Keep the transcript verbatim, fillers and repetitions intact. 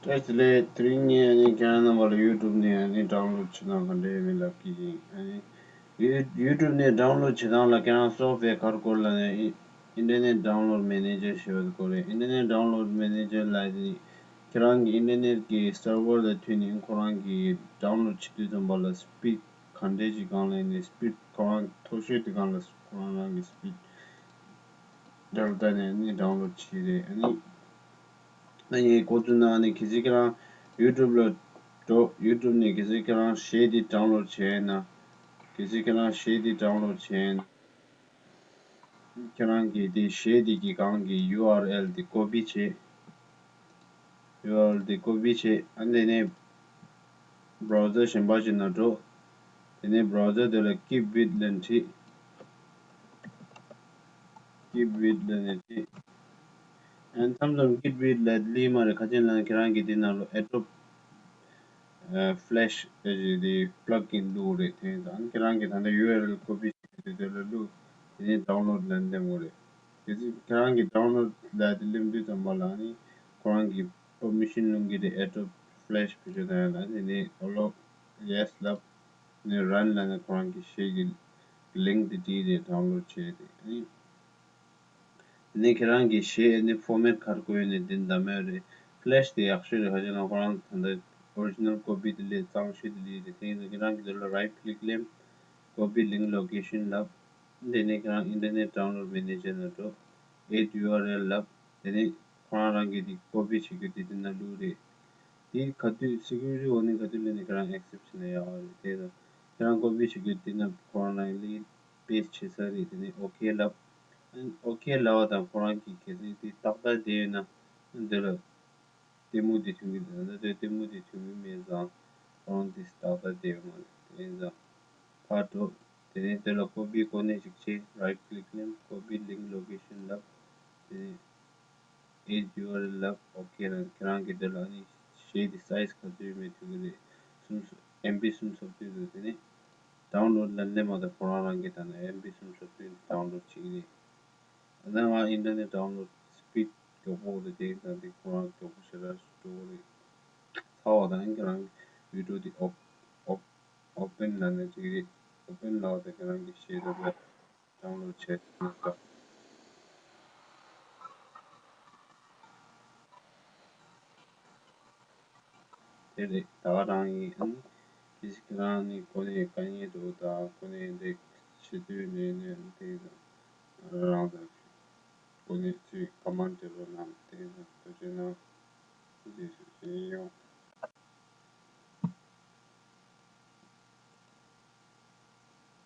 བཀྲ་ཤིས་བདེ་ལེགས། དེ་རིང་ངས་ཨ་ནི་ཁྱེད་རང་རྣམ་པ་ལ་ཡུ་ཊུབ་ནས་ཨ་ནི་ཌའུན་ལོཌ་བྱེད་སྟངས་ག་འདྲ་ཡོད་མེད་ལབ་ཀྱི་ཡིན། ཨ་ནི་ཡུ་ཡུ་ཊུབ་ནས་ཌའུན་ལོཌ་བྱེད་སྟངས་ལ་ཁྱེད་རང་སོབ་ཝེར་ག་རེ་དགོས་ལབ་ན་ཨི་ཨིན་ཊར་ནེཊ་ཌའུན་ལོཌ་མེ་ནེ་ཇར་ཞེས་པ་དེ་དགོས་རེད། ཨིན་ཊར་ནེཊ་ཌའུན་ལོཌ་མེ་ནེ་ཇར་ལབ་དེ་ཁྱེད་རང་གི་ཨིན་ཊར་ནེཊ་གི་སར་ཝར་ལ་མཐུད་ནས་ཁོ་རང་གི་ཌའུན་ལོཌ་བྱེད་དུས་ཙམ་པ་ལ་སི་པིཌ་ག་འདྲས་ཅིག་སྒང་ལ་ཡིན་ནའི་སི་པིཌ་ཁོ་རང་མཐོ་ཤོས་དེ་སྒང་ལ་ཁོ་རང་རང་གི་སི་པིཌ་འདྲ་ལ་བལྟས་ནས་ཨ་ནི་ཌའུན་ལོཌ་བྱེད་ཀྱི་རེད། ཨ་ནི། ཨ་ནི་འགོ་བཙུགས་ན་ཨ་ནི་གལ་སྲིད་ཁྱེད་རང་ཡུ་ཊུབ་ལ་འགྲོ། ཡུ་ཊུབ་ནས་གལ་སྲིད་ཁྱེད་རང་གཞས་འདི་ཌའུན་ལོཌ་བྱས་ན། གལ་སྲིད་ཁྱེད་རང་གཞས་འདི་ཌའུན་ལོཌ་བྱས་ན། ཁྱེད་རང་གིས་འདི་གཞས་འདི་གི་སྒང་གི་ཡུ་ཨར་ཨེལ་འདི་ཀོ་པི་བྱེད། ཡུ་ཨར་ཨེལ་འདི་ཀོ་པི་བྱེད། ཨ་ནི་དེ་ནས་བྷ་རའུ་ཛར་གཞན་པ་ཞིག་ནང་འགྲོ། དེ་ནས་བྷ་རའུ་ཛར་དེ་ལ་ཀིབ་ཝིད་ལབ་ནས་བྲིས། ཀིབ་ཝིད་ལབ་ནས་བྲིས། ཨ་ནི་མཚམས་མཚམས་ཀིབ་ཝིད་ལབ་སླེབས་མ་རེད། ག་ཅི་ལབ་ན་ཁྱེད་རང་གིས་འདི་ནང་ལ་ཨེ་ཌོབ་ཨ་ཕི་ལེཤ་ཨེ་ཅི་དེ་པླག་ཨིན་བླུགས་རེད། དེ་ཡིན་ཙང་ཁྱེད་རང་གིས་ད་ལྟ་ཡུ་ཨར་ཨེལ་ཀོ་པི་བྱས་དེ་དེ་ལ་བླུགས། དེ་ནས་ཌའུན་ལོཌ་ལབ་འདེམས་དགོས་རེད། གལ་སྲིད་ཁྱེད་རང་གིས་ཌའུན་ལོཌ་ལབ་དེ་སླེབས་དུས་ཙམ་པ་ལ་ནི་ཁོ་རང་གིས་པར་མི་ཤན་སློང་གི་རེད། ཨེ་ཌོབ་ཕི་ལེཤ་བེད་སྤྱོད་གཏོང་ཡ་ལ། དེ་ནས་ཨོ་ལོ་ཡེས་ལབ། ནས་རན་ལབ་ནས་ཁོ་རང་གི་གཞས་ཀྱི་ལིངྐ་དེ་བྲིས་ཏེ་ཌའུན་ལོཌ་བྱས་ཏེ། ཨ་ནི་དེ་ནས་ཁྱེད་རང་གི་གཞས་ཨ་ནི་ཕོར་མེཊ་ག་རེ་དགོས་ཡོད་ནས་འདི་འདྲ་མེད་རེད། ཕི་ལེཤ་དེ་ཡག་ཤོས་རེད། ག་ཅི་ལབ་ན་ཁོ་རང་ད་ལྟ་ཨོ་རི་ཇི་ནལ་ཀོ་པི་དེ་ལས་གཙང་ཤོས་དེ་ལས་རེད། དེ་ཡིན་ཙང་ཁྱེད་རང་གི་དེ་ལ་རའིཊ་ཀླིག་ལེན། ཀོ་པི་ལིངྐ་ལོ་ཀེ་ཤན་ལབ། དེ་ནས་ཁྱེད་རང་ཨིན་ཊར་ནེཊ་ཌའུན་ལོཌ་མེ་ནེ་ཇར་ནང་འགྲོ། ཨེཌ་ཡུ་ཨར་ཨེལ་ལབ། དེ་ནས་ཁོ་རང་རང་གིས་དེ་ཀོ་པི་བྱེད་རྒྱུ་དེ་དེ་ན་བླུགས་རེད། དེ་ག་དུས་སི་ཀུ་རི་ཊི་ཝར་ནིང་ག་དུས་སླེབས་ནས་ཁྱེད་རང་ཨེག་སེབ་བྱས་ན་ཡག་རེད། དེ་དང་ཁྱེད་རང་ཀོ་པི་བྱེད་རྒྱུ་དེ་ན་ཁོ་རང་རང་གིས་པེ་སི་ཊི་བྱེད་ས་རེད། དེ་ནས་ཨོ་ཁེ་ལབ། ཨོ་ཁེ་ལབ་པ་དང་ཁོ་རང་གིས་གལ་སྲིད་དེ་ཏག་ཏག་བསྡད་ཡོད་ན་འདི་ལ་ལྟད་མོ་དེ་ཐོན་གྱི་འདུག་ད་ལྟ་ལྟད་མོ་དེ་ཐོན་གྱི་མེད་ཙང་ཁོ་རང་དེ་ཏག་ཏག་བསྡད་ཡོད་མ་རེད། དེ་ཡིན་ཙང་ཕར་འགྲོ། དེ་ནས་དེ་ལ་ཀོ་པི་གོ་གནས་ཤིག་བྱེད། རའིཊ་ཀླིག་ལེན། ཀོ་པི་ལིངྐ་ལོ་ཀེ་ཤན་ལབ། དེ་ནས་ཨེཌ་ཡུ་ཨར་ཨེལ་ལབ། ཨོ་ཁེ་ལབ། ཁྱེད་རང་གིས་དེ་ལ་ཨ་ནི་གཞས་དེ་སའིཛ་ག་ཚོད་ཡོད་མེད་ཐོན་གྱི་རེད། སུམ་ཅུ་ཨེམ་བི་སུམ་ཅུ་སོ་བདུན་འདུག་དེ་ནས་ཌའུན་ལོཌ་ལ་སླེབས་མ་ཐག་ཁོ་རང་རང་གིས་ད་ནི་ཨེམ་བི་སུམ་ཅུ་སོ་བདུན་ཌའུན་ལོཌ་བྱེད་ཀྱི་རེད། ད་ནི་ང་ཨིན་ཊར་ནེཊ་ཌའུན་ལོཌ་སི་པིཌ་མགྱོགས་པོ་རེད། དེ་ཡིན་ཙང་དེ་ཁོ་རང་མགྱོགས་པོ་ཞེ་དྲག་ཞིག་འགྲོ་གི་རེད། ཚར་བ་དང་ཁྱེད་རང་གི་བི་ཌིའོ་དེ་ཨོབ་ཨོབ་ཨོ་པན་ལབ་ན་འགྲིག་གི་རེད། ཨོ་པན་ལབ་པ་དང་ཁྱེད་རང་གི་གཞས་དེ་ལ་ཌའུན་ལོཌ་བྱས་ནས་ད། དེ་རེད། ད་ག་རང་ཡིན། ཨ་ནི་དེ་ཞིག་ཁྱེད་རང་ནི་གོ་ནས་དཀའ་ངལ་འདུག་ད་གོ་ནས་འདི་བྱེད་དུས་ནས་ནས་དེ་རང་དང་གོ་ནས་ཚུལ་ཀ་མན་ཊི་རོ་ནང་དེ་དང་ཐུགས་རྗེ་གནང་། རྗེས་སུ་ཡི་ཡོང་།